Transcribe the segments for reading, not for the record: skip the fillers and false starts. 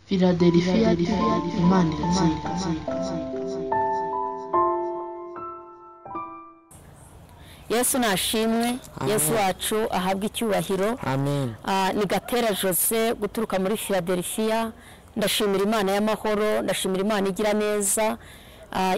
Philadelphia Imana iratsinda. Yesu nashimwe, Yesu wacu ahabwe icyubahiro. Amen. Ni Gatera Jose guturuka muri Philadelphia. Ndashimira Imana y'amahoro, ndashimira Imana igira neza,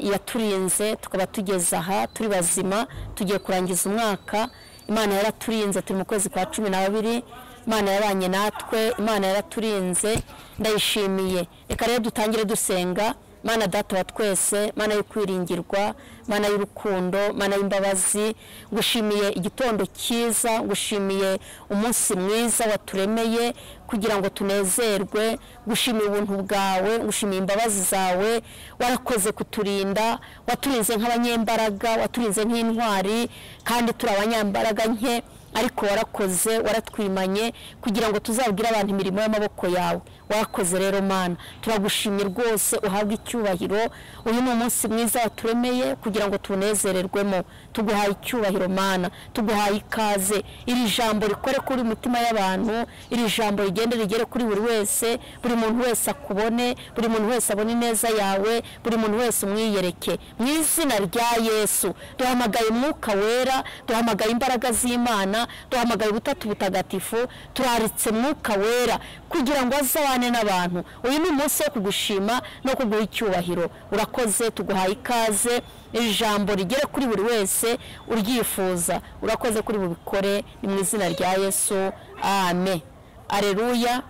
yaturinze tukaba tugeze aha turi bazima, tugiye kurangiza umwaka. Imana yaraturinze, turi mu kwezi kwa 12. Imana yabanye natwe, Imana yaraturinze, ndayishimiye. Reka rero dutangire dusenga. Mana data wa twese, Mana y'ukwiringirwa, Mana y'urukundo, Mana y'imbabazi, ngushimiye igitondo cyiza, ngushimiye umunsi mwiza waturemeye kugira ngo tunezerwe, ngushimiye ubuntu bwawe, ngushimiye imbabazi zawe. Warakoze kuturinda, waturinze nk'abanyembaraga, waturinze nk'intwari, kandi turi abanyambaraga nke, ariko warakoze, waratwimanye kugira ngo tuzabwire abantu imirimo y'amaboko yawe. Warakoze rero Mana, turagushimye rwose, uhabwe icyubahiro. Uyu ni umunsi mwiza waturemeye kugira ngo tunezererwemo. Tuguhaye icyubahiro Mana, tuguhaye ikaze. Iri jambo rikore kuri mitima y'abantu, iri jambo rigende rigere kuri buri wese, buri muntu wese akubone, buri muntu wese abone neza yawe, buri muntu wese umwiyereke. Mu izina rya Yesu duhamagaye Umwuka Wera, duhamagaye imbaraga z'Imana, duhamagaye ubutatu butagatifu, turaritse Mwuka Wera kugira ngo azabane n'abantu. Uyu ni umunsi wo kugushima no kuguha icyubahiro. Urakoze, tuguhaye ikaze. Ijambo rigere kuri buri wese uryifuza. Urakoze kuri bubikore, ni mu izina rya Yesu, amen. Aleluya.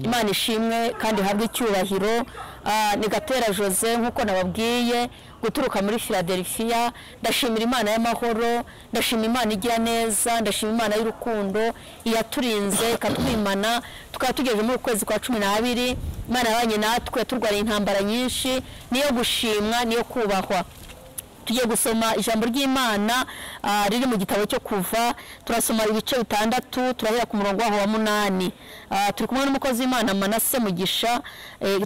Imana ishimwe kandi ihabwe icyubahiro. Ni Gatera Jose nkuko nababwiye guturuka muri Philadelphia. Ndashimira Imana y'amahoro, ndashima Imana igira neza, ndashima Imana y'urukundo iyaturinze ikatwimana tukaba tugeze mu kwezi kwa 12. Imana yabanye natwe, turwara intambara nyinshi, niyo gushimwa, niyo kubahwa. Tugiye gusoma ijambo ry'Imana riri mu gitabo cyo Kuva. Turasoma ibice 6, turahera ku murongo waho wa 8. Turi kumwe n'umukozi w'Imana Manase Mugisha.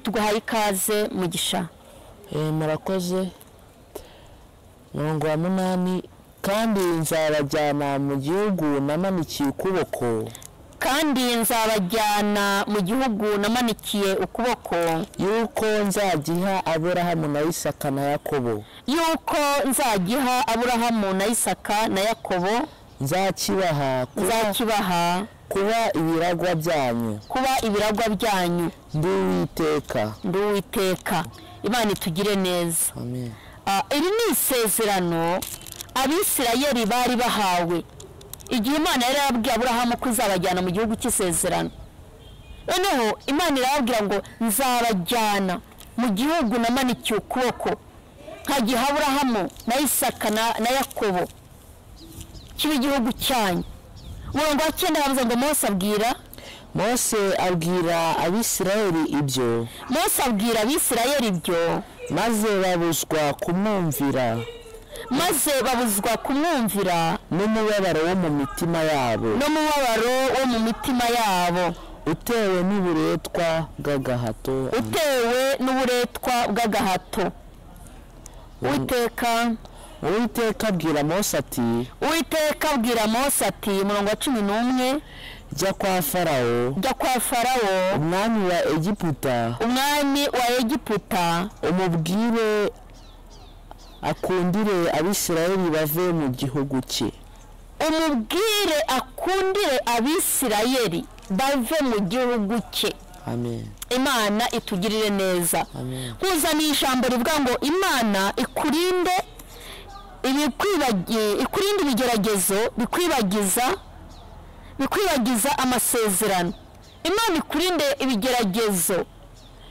Tuguhaye ikaze Mugisha. Murakoze. Murongo wa 8: kandi nzabajyana mu gihugu namanikiye ukuboko, kandi nzabajyana mu gihugu namanikiye ukuboko, yuko nzagiha Aburahamu na Isaka na Yakobo, yuko nzagiha Aburahamu na Isaka na Yakobo, nzakibaha kuba ibiragwa byanyu, kuba ibiragwa byanyu. Ndi Uwiteka, ndi Uwiteka. Imana itugire neza. Amen. Iri ni isezerano Abisirayeli bari bahawe igihe Imana yari yarabwiye Aburahamu ko izabajyana mu gihugu cy'isezerano. Noneho Imana irababwira ngo nzabajyana mu gihugu namanikiye ukuboko, nkagiha Aburahamu na Isaka na Yakobo, kiba igihugu cyanyu. Umurongo wa 9 bavuze ngo Mose abwira Abisirayeli ibyo, Mose abwira Abisirayeli ibyo, maze babuzwa kumwumvira, maze babuzwa kumwumvira n'umubabaro wo mu mitima yabo, n'umubabaro wo mu mitima yabo, utewe n'uburetwa bw'agahato, utewe n'uburetwa bw'agahato. Uwiteka abwira Mose ati, Uwiteka abwira Mose ati, umurongo wa 11: jya kwa Farawo, jya kwa Farawo umwami wa Egiputa, umwami wa Egiputa, umubwire akundire Abisirayeli bave mu gihugu cye, umubwire akundire Abisirayeli bave mu gihugu cye. Amen. Imana itugirire neza. Amen. Nkuzaniye ijambo rivuga ngo Imana ikurinde ikurinde ibigeragezo bikwibagiza amasezerano. Imana ikurinde ibigeragezo,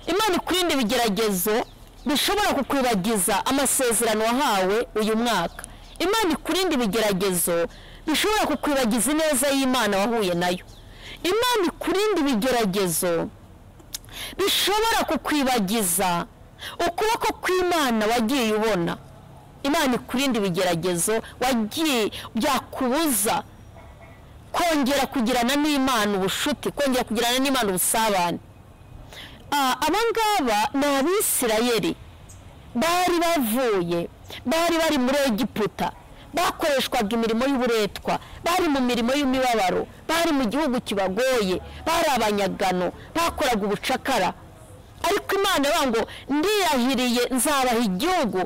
Imana ikurinde ibigeragezo bishobora kukwibagiza amasezerano wahawe uyu mwaka. Imana ikurinde ibigeragezo bishobora kukwibagiza ineza y'Imana wahuye nayo. Imana ikurinde ibigeragezo bishobora kukwibagiza ukuboko kw'Imana wagiye ubona. Imana ikurinde ibigeragezo wagiye byakubuza kongera kugirana n'Imana ubushuti, kongera kugirana n'Imana ubusabane. Abangaba ni Abisirayeli bari bavuye, bari bari muri Egiputa, bakoreshwaga imirimo y'uburetwa, bari mu mirimo y'imibabaro, bari mu gihugu kibagoye, bari abanyagano, bakoraga ubucakara. Ariko Imana ivuga ngo ndiyahiriye nzabaha igihugu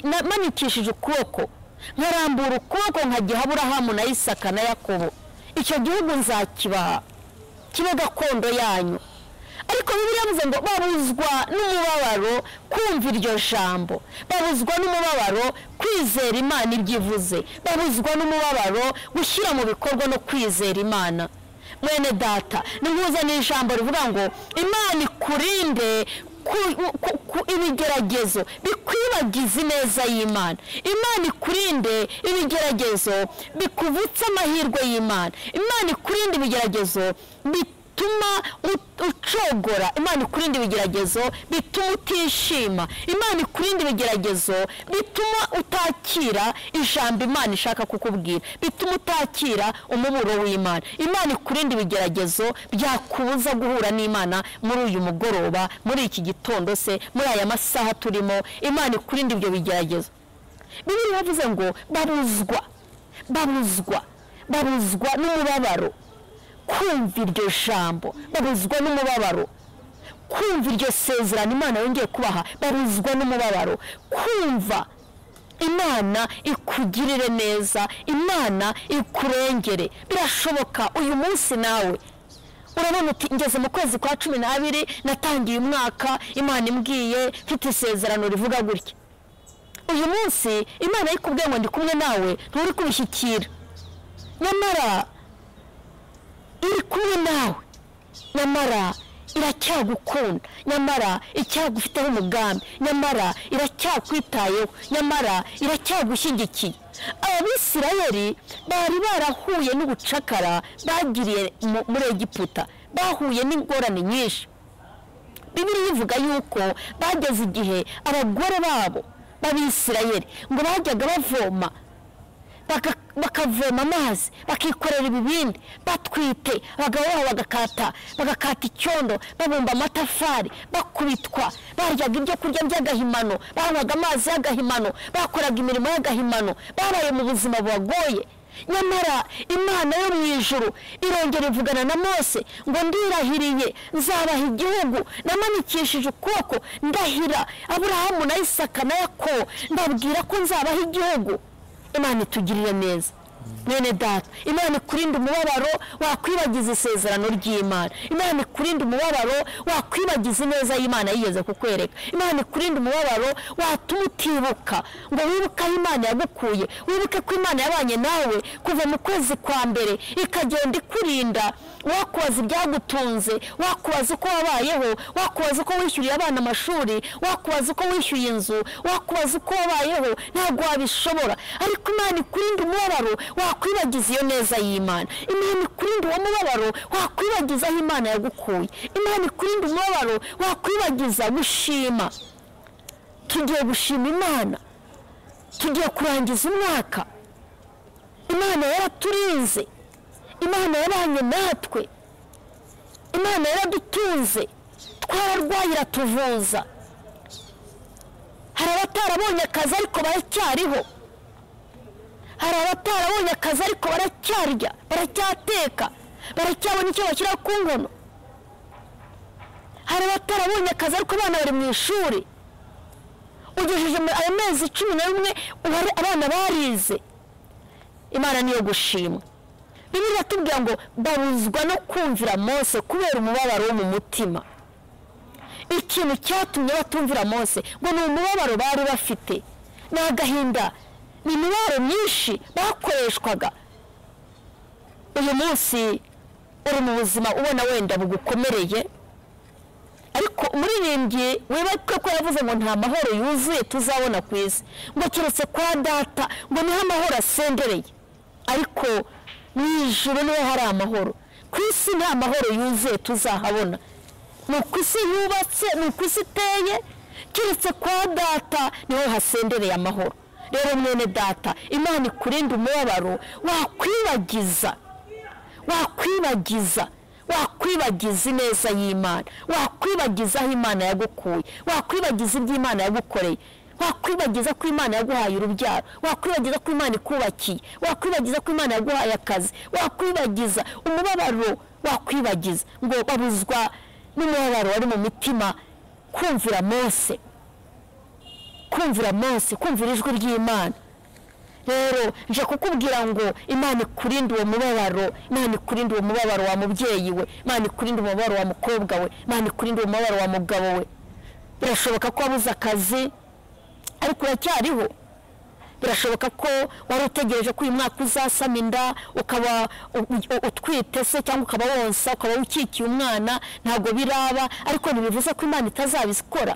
namanikishije ukuboko, nkarambura ukuboko nkagiha Aburahamu na Isaka na Yakobo, icyo gihugu nzakibaha kibe gakondo yanyu. Ariko Bibiliya yavuze ngo babuzwa n'umubabaro kumva iryo jambo, babuzwa n'umubabaro kwizera Imana ibyo ivuze, babuzwa n'umubabaro gushyira mu bikorwa no kwizera Imana. Mwene data, nihuza n'ijambo rivuga ngo Imana ikurinde ibigeragezo bikwibagiza ineza y'Imana, Imana ikurinde ibigeragezo bikuvutsa amahirwe y'Imana, Imana ikurinde ibigeragezo bituma ucogora, Imana ikurinde ibigeragezo bituma utishima, Imana ikurinde ibigeragezo bituma utakira ijambo Imana ishaka kukubwira, bituma utakira umuburo w'Imana. Imana ikurinde ibigeragezo byakubuza guhura n'Imana muri uyu mugoroba, muri iki gitondo se, muri aya masaha turimo. Imana ikurinde ibyo bigeragezo. Bibiliya yavuze ngo babuzwa, babuzwa, babuzwa n'umubabaro kumva iryo jambo, babuzwa n'umubabaro kumva iryo sezerano Imana yongeye kubaha, babuzwa n'umubabaro kumva Imana ikugirire neza, Imana ikurengere. Birashoboka uyu munsi nawe urabona uti ngeze mu kwezi kwa 12 natangiye umwaka Imana imbwiye mfite isezerano rivuga gutya. Uyu munsi Imana ikubwiye ngo ndi kumwe nawe, nturi kubishyikira, nyamara iri kumwe nawe, nyamara iracyagukunda, nyamara icyagufiteho umugambi, nyamara iracyakwitayeho, nyamara iracyagushyigikiye. Abisirayeli bari barahuye n'ubucakara bagiriye muri Egiputa, bahuye n'ingorane nyinshi. Bibiliya ivuga yuko bageze igihe abagore babo b'Abisirayeli ngo bajyaga bavoma, bakavoma amazi, bakikorera ibibindi, batwite, abagabo babo bagakata icyondo, babumba amatafari, bakubitwa, baryaga ibyo kurya by'agahimano, banywaga amazi y'agahimano, bakoraga imirimo y'agahimano, babaye mu buzima bubagoye. Nyamara Imana yo mu ijuru irongera ivugana na Mose ngo ndirahiriye nzabaha igihugu namanikishije ukuboko, ndahira Aburahamu na Isaka na Yakobo, ndabwira ko nzabaha igihugu. Imana itugirire neza. Mwene data, Imana ikurinde umubabaro wakwibagiza isezerano ry'Imana, Imana ikurinde umubabaro wakwibagiza ineza y'Imana yigeze kukwereka, Imana ikurinde umubabaro watuma utibuka ngo wibuke aho Imana yagukuye, wibuke ko Imana yabanye nawe kuva mu kwezi kwa mbere ikagenda ikurinda. Wakubaza ibyagutunze, wakubaza uko wabayeho, wakubaza uko wishyuriye abana amashuri, wakubaza uko wishyuye inzu, wakubaza uko wabayeho, ntabwo wabishobora. Ariko Imana ikurinde umubabaro wakwibagiza iyo neza y'Imana, Imana ikurinde uwo mubabaro wakwibagiza aho Imana yagukuye, Imana ikurinde umubabaro wakwibagiza gushima. Tugiye gushima Imana, tugiye kurangiza umwaka, Imana yaraturinze, Imana yabanye natwe, Imana yaradutunze, twararwaye iratuvuza. Hari abatarabonye akazi ariko baracyariho, hari abatarabonye akazi ariko baracyarya, baracyateka, baracyabona icyo bashyira ku nkono. Hari abatarabonye akazi ariko abana bari mu ishuri. Ugejeje ayo mezi 11 abana barize. Imana niyo gushimwa. Bibiliya iratubwira ngo babuzwa no kumvira Mose kubera umubabaro wo mu mutima. Ikintu cyatumye batumvira Mose ngo ni umubabaro bari bafite, ni agahinda, ni imibabaro myinshi bakoreshwaga. Uyu munsi uri mu buzima ubona wenda bugukomereye, ariko umuririmbyi wibuke ko yavuze ngo nta mahoro yuzuye tuzabona ku isi, ngo keretse kwa data, ngo niho amahoro asendereye. Ariko mu ijuru niho hari amahoro, ku isi nta mahoro yuzuye tuzahabona. Ni uko isi yubatse, ni uko isi iteye, keretse kwa data niho hasendereye amahoro. Rero mwene data, Imana ikurinde umubabaro wakwibagiza, wakwibagiza, wakwibagiza ineza y'Imana, wakwibagiza aho Imana yagukuye, wakwibagiza ibyo Imana yagukoreye, wakwibagiza ko Imana yaguhaye urubyaro, wakwibagiza ko Imana ikubakiye, wakwibagiza ko Imana yaguhaye akazi, wakwibagiza umubabaro, wakwibagiza ngo babuzwa n'umubabaro wari mu mitima Kumvira Mose, kumvira Mose, kumvira ijwi ry'Imana. Rero nje kukubwira ngo Imana ikurinde uwo mubabaro, Imana ikurinde uwo mubabaro wa mubyeyi we, Imana ikurinde umubabaro wa mukobwa we, Imana ikurinde umubabaro wa mugabo we. Birashoboka ko wabuze akazi ariko uracyariho. Birashoboka ko wari utegereje ko uyu mwaka uzasama inda ukaba utwite se cyangwa ukaba wonsa, ukaba ukikiye umwana, ntabwo biraba. Ariko ntibivuze ko Imana itazabikora,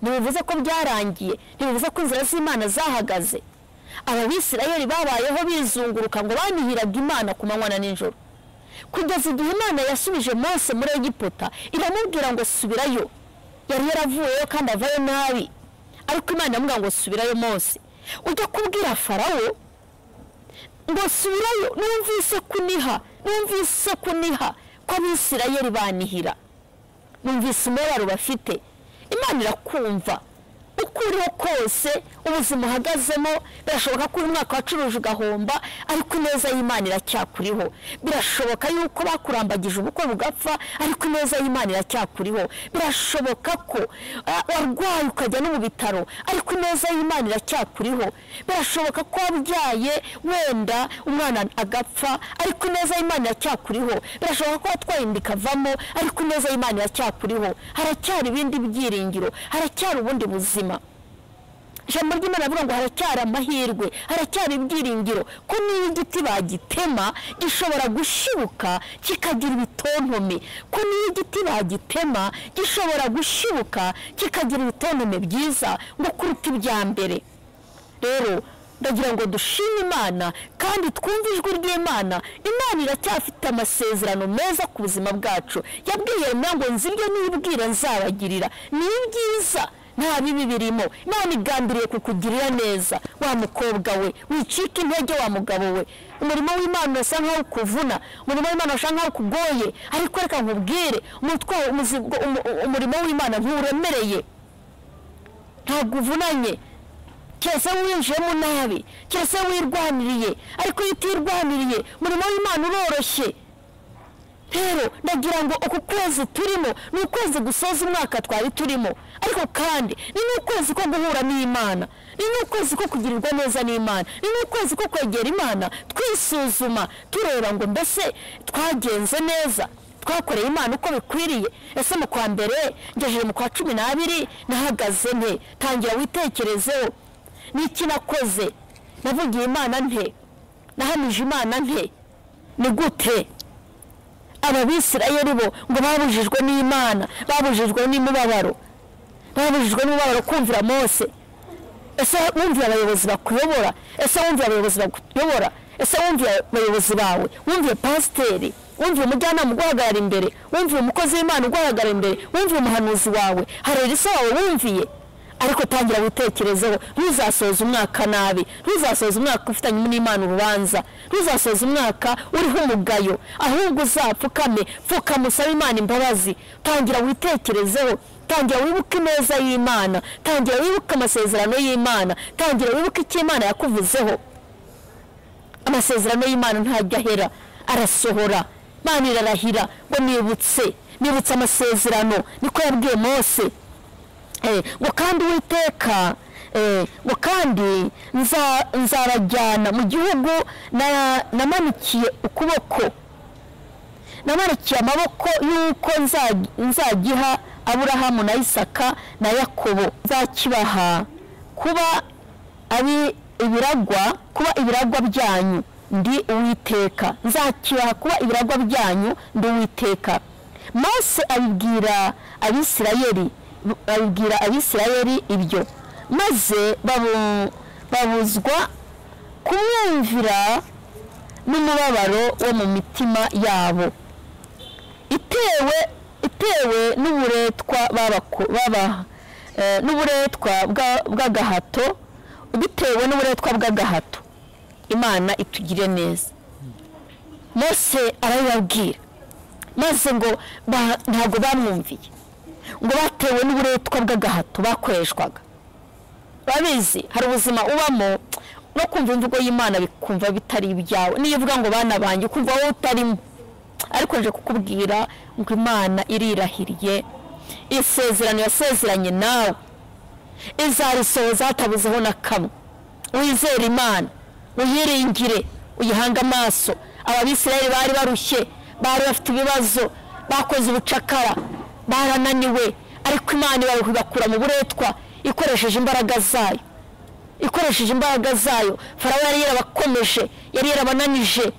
ntibivuze ko byarangiye, ntibivuze ko inzira z'Imana zahagaze. Abisirayeli babayeho bizunguruka ngo banihiraga Imana ku manywa na nijoro, kugeza igihe Imana yasubije Mose muri Egiputa iramubwira ngo subirayo. Yari yaravuyeyo kandi avayo nabi, ariko Imana iramubwira ngo subirayo Mose, ujya kubwira Farawo ngo subirayo, numvise kuniha, numvise kuniha ko Abisirayeli banihira, numvise umubabaro bafite. Imana irakumva uko uriho kose, ubuzima uhagazemo. Birashoboka ko uyu mwaka wacuruje ugahomba, ariko ineza y'Imana iracyakuriho. Birashoboka yuko bakurambagije ubukwe bugapfa, ariko ineza y'Imana iracyakuriho. Birashoboka ko warwaye ukajya no mu bitaro, ariko ineza y'Imana iracyakuriho. Birashoboka ko wabyaye wenda umwana agapfa, ariko ineza y'Imana iracyakuriho. Birashoboka ko watwaye inda ikavamo, ariko ineza y'Imana iracyakuriho. Haracyari ibindi byiringiro, haracyari ubundi buzima. Ijambo ry'Imana rivuga ngo haracyari amahirwe, haracyari ibyiringiro, ko niyo igiti bagitema gishobora gushibuka kikagira ibitontome, ko niyo igiti bagitema gishobora gushibuka kikagira ibitontome byiza ngo kuruta ibya mbere. Rero ndagira ngo dushime Imana kandi twumve ijwi ry'Imana. Imana iracyafite amasezerano meza ku buzima bwacu. Yabwiye Yeremiya ngo nzi ibyo nibwira nzabagirira, ni ibyiza nta bibi birimo. Imana igambiriye kukugirira neza wa mukobwa we, wicika intege wa mugabo we. Umurimo w'Imana urasa nkaho ukuvuna, umurimo w'Imana urasa nkaho ukugoye, ariko reka nkubwire, umurimo w'Imana nturemereye, ntabwo uvunanye. Keretse winjiyemo nabi, keretse wirwaniriye, ariko iyo utirwaniriye umurimo w'Imana uroroshye. Rero ndagira ngo uku kwezi turimo ni ukwezi gusoza umwaka twari turimo, ariko kandi ni n'ukwezi ko guhura n'Imana, ni n'ukwezi ko kugirirwa neza n'Imana, ni n'ukwezi ko kwegera Imana twisuzuma, tureba ngo mbese twagenze neza, twakoreye Imana uko bikwiriye. Ese mu kwa mbere ngejeje mu kwa 12 nahagaze nte? Tangira witekerezeho, niki nakoze? Navugiye Imana nte? Nahamije Imana nte? Ni gute? Abisirayeli bo ngo babujijwe n'Imana, babujijwe n'imibabaro, babujijwe n'umubabaro kumvira Mose. Ese wumvira abayobozi bakuyobora? Ese wumvira abayobozi bakuyobora? Ese wumvira abayobozi bawe? Wumviye pasiteri? Wumviye umujyanama uguhagarara imbere? Wumviye umukozi w'Imana uguhagarara imbere? Wumviye umuhanuzi wawe? Hari Elisa wawe wumviye? Ariko tangira witekerezeho, ntuzasoza umwaka nabi, ntuzasoza umwaka ufitanye n'Imana urubanza, ntuzasoza umwaka uriho umugayo, ahubwo uzapfukame, pfukama usabe Imana imbabazi. Tangira witekerezeho, tangira wibuke ineza y'Imana, tangira wibuke amasezerano y'Imana, tangira wibuke icyo Imana yakuvuzeho. Amasezerano y'Imana ntajya ahera, arasohora. Imana irarahira ngo nibutse, nibutse amasezerano, niko yabwiye Mose. Ngo kandi Uwiteka, ngo kandi nzabajyana mu gihugu namanikiye ukuboko, namanikiye amaboko yuko nzagiha Aburahamu na Isaka na Yakobo, nzakibaha kuba ibiragwa, kuba ibiragwa byanyu, ndi Uwiteka. Nzakibaha kuba ibiragwa byanyu, ndi Uwiteka. Mose abibwira Abisirayeli, abibwira Abisirayeli ibyo, maze babuzwa kumwumvira n'umubabaro wo mu mitima yabo, itewe n'uburetwa n'uburetwa bw'agahato, bitewe n'uburetwa bw'agahato. Imana itugire neza. Mose arabibabwira, maze ngo ntabwo bamwumviye, ngo batewe n'uburetwa bw'agahato bakoreshwaga. Babizi hari ubuzima ubamo no kumva imvugo y'Imana bikumva bitari ibyawe, niyo uvuga ngo bana banjye ukumva wowe utarimo. Ariko nje kukubwira ngo Imana irirahiriye, Isezerano yasezeranye nawe izarisohoza hatabuzeho na kamwe. Wizere Imana, uyiringire, uyihange amaso. Abisirayeli bari barushye, bari bafite ibibazo, bakoze ubucakara, barananiwe, ariko Imana ibakura mu buretwa ikoresheje imbaraga zayo, ikoresheje imbaraga zayo. Farawo yari yarabakomeje, yari yarabananije.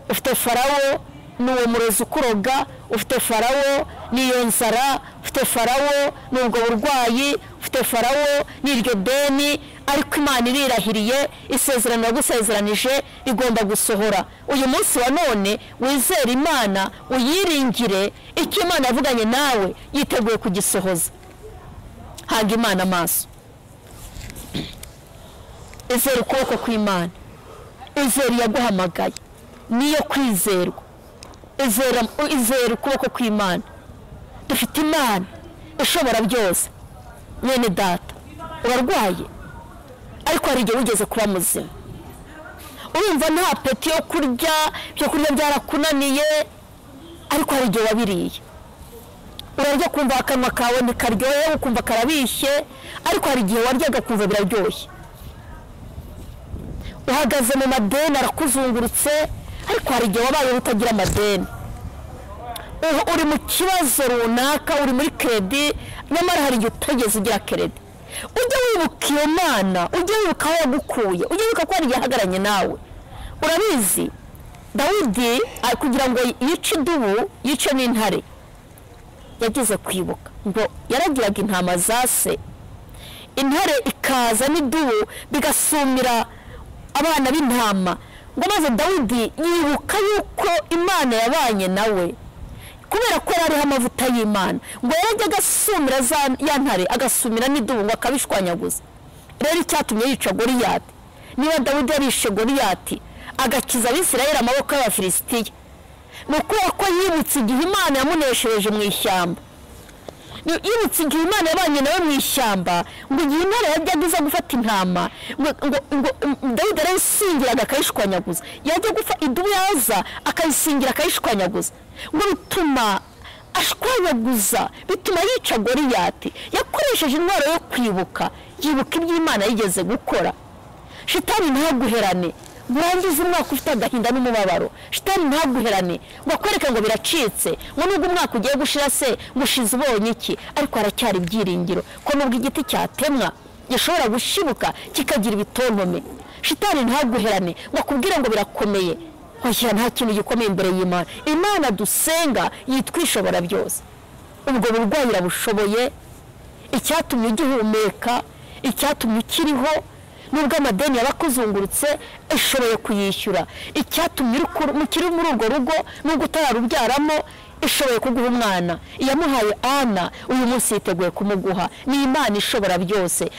Ufite Farawo ni uwo murozi ukuroga, ufite Farawo ni iyo nzara, ufite Farawo ni ubwo burwayi, ufite Farawo ni iryo deni, ariko Imana irirahiriye, isezerano yagusezeranije rigomba gusohora. Uyu munsi wa none wizere Imana, uyiringire, icyo Imana yavuganye nawe yiteguye kugisohoza. Hanga Imana amaso, izere ukuboko kw'Imana, izere yaguhamagaye niyo kwizerwa, izere ukuboko kw'Imana. Dufite Imana ishobora byose. Mwene data, urarwaye ariko hari igihe wigeze kuba muzima, urumva nta peti yo kurya, ibyo kurya byarakunaniye, ariko hari igihe wabiriye. Urarya kumva akanwa kawe ntikaryohe, ukumva karabishye, ariko hari igihe waryaga kumva biraryoshye. Uhagaze mu madeni arakuzungurutse, ariko hari igihe wabayeho utagira amadeni. Uri mu kibazo runaka, uri muri kredi, nyamara hari igihe utageze ugira kredi. Ujye wibuka iyo Mana, ujye wibuka aho yagukuye, ujye wibuka ko hari igihe yahagararanye nawe. Urabizi Dawidi kugira ngo yice idubu yice n'intare, yagize kwibuka ngo yaragiraga intama za se, intare ikaza n'idubu bigasumira abana b'intama. Ngo maze Dawidi yibuka yuko Imana yabanye nawe, kubera ko yari ariho amavuta y'Imana, ngo yarajya agasumira ya ntare, agasumira n'idubu, ngo akabishwanyaguza. Rero icyatumye yica Goliyati, niba Dawidi yarishe Goliyati agakiza Abisirayeli amaboko y'Abafilisitiya, ni ukubera ko yibutse igihe Imana yamuneshereje mu ishyamba. Yibutse igihe Imana yabanye nawe mu ishyamba, ngo igihe intare yajyaga iza gufata intama, ngo Dawidi arayisingiraga akayishwanyaguza, yajya gufa idubu yaza akayisingira akayishwanyaguza, ngo bituma ashwanyaguza, bituma yica Goliyati. Yakoresheje intwaro yo kwibuka, yibuka ibyo Imana yigeze gukora. Shitani ntaguherane urangize umwaka ufite agahinda n'umubabaro. Shitani ntaguherane ngo akwereke ngo biracitse, ngo nubwo umwaka ugiye gushira se ngo ushize ubonye iki, ariko haracyari ibyiringiro ko nubwo igiti cyatemwa gishobora gushibuka kikagira ibitontome. Shitani ntaguherane ngo akubwire ngo birakomeye, hoya nta kintu gikomeye imbere y'Imana. Imana dusenga yitwa ishobora byose. Ubwo burwayi irabushoboye, icyatumye ugihumeka, icyatumye ukiriho, nubwo amadeni yabakuzungurutse ishoboye kuyishyura, icyatumye ukiri muri urwo rugo nubwo utararubyaramo ishoboye kuguha umwana. Iyamuhaye Ana, uyu munsi yiteguye kumuguha. Ni Imana ishobora byose,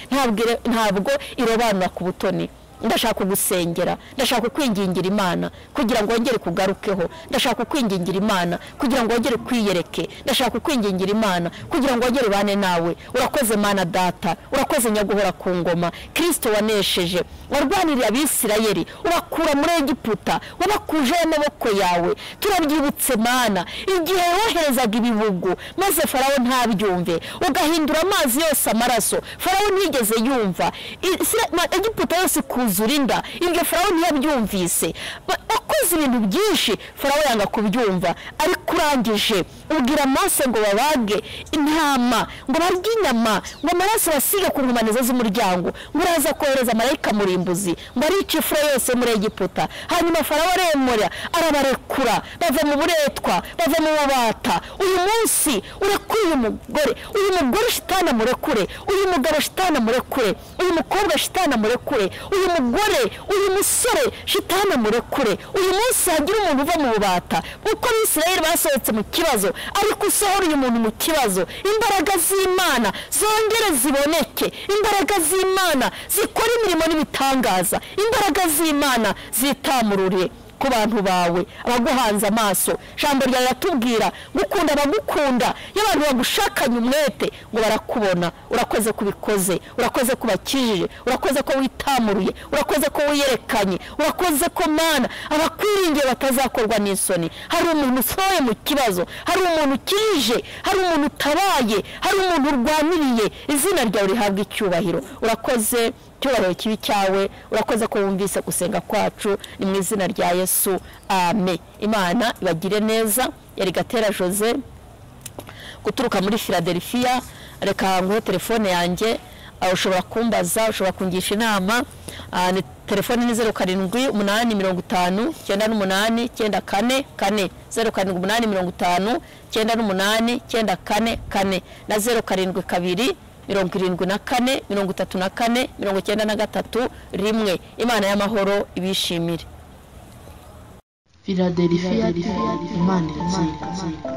ntabwo irobanura ku butoni. Ndashaka kugusengera, ndashaka kwingingira Imana kugira ngo wongere kugarukeho, ndashaka kwingingira Imana kugira ngo wongere kwiyereke, ndashaka kwingingira Imana kugira ngo wongere bane nawe. Urakoze Mana data, urakoze nyaguhora ku ngoma, Kristo wanesheje, warwaniriye Abisirayeli ubakura muri Egiputa, wabakuje amaboko yawe. Turabyibutse Mana igihe woherezaga ibibugu maze Farawo ntabyumve, ugahindura amazi yose amaraso, Farawo ntiyigeze yumva, Egiputa yose kuzurinda, ibyo Farawo ntiyabyumvise. Wakoze ibintu byinshi Farawo yanga kubyumva, ariko urangije ubwira Mose ngo babage intama, ngo barye inyama, ngo amaraso basige ku nkomanizo z'umuryango, ngo uraza kohereza marayika murimbuzi ngo arice ifuro yose muri Egiputa. Hanyuma Farawo aremera arabarekura, bava mu buretwa, bava mu bubata. Uyu munsi urekure uyu mugore, uyu mugore shitani amurekure, uyu mugabo shitani amurekure, uyu mukobwa shitani amurekure, uyu mugore, uyu musore shitani amurekure. Uyu munsi hagira umuntu uva mu bubata, uko Abisirayeli basohotse mu kibazo, ariko usohora uyu muntu mu kibazo. Imbaraga z'Imana zongere ziboneke, imbaraga z'Imana zikora imirimo n'ibitangaza, imbaraga z'Imana zitamururiye. ku bantu bawe, abaguhanze amaso. Ijambo ryawe riratubwira gukunda abagukunda, iyo abantu bagushakanye umwete ngo barakubona. Urakoze kubikoze, urakoze kubakijije, urakoze ko witamuruye, urakoze ko wiyerekanye, urakoze ko Mana abakwiringiye batazakorwa n'isoni. Hari umuntu usohoye mu kibazo, hari umuntu ukirije, hari umuntu utabaye, hari umuntu urwaniriye. Izina ryawe rihabwa icyubahiro. Urakoze, icyubahiro kibi cyawe. Urakoze ko wumvise gusenga kwacu, ni mu izina rya Yesu, amen. Imana ibagire neza. Yari Gatera Jose guturuka muri Philadelphia. Reka nguhe telefone yanjye, ushobora kumbaza, ushobora kungisha inama. Ni telefone ni 07 8 50 98 94 4, 07 8 50 98 94 4 na 0 7 2 74 34 93 1. Imana y'amahoro ibishimire. Philadelphia, Imana iratsinda.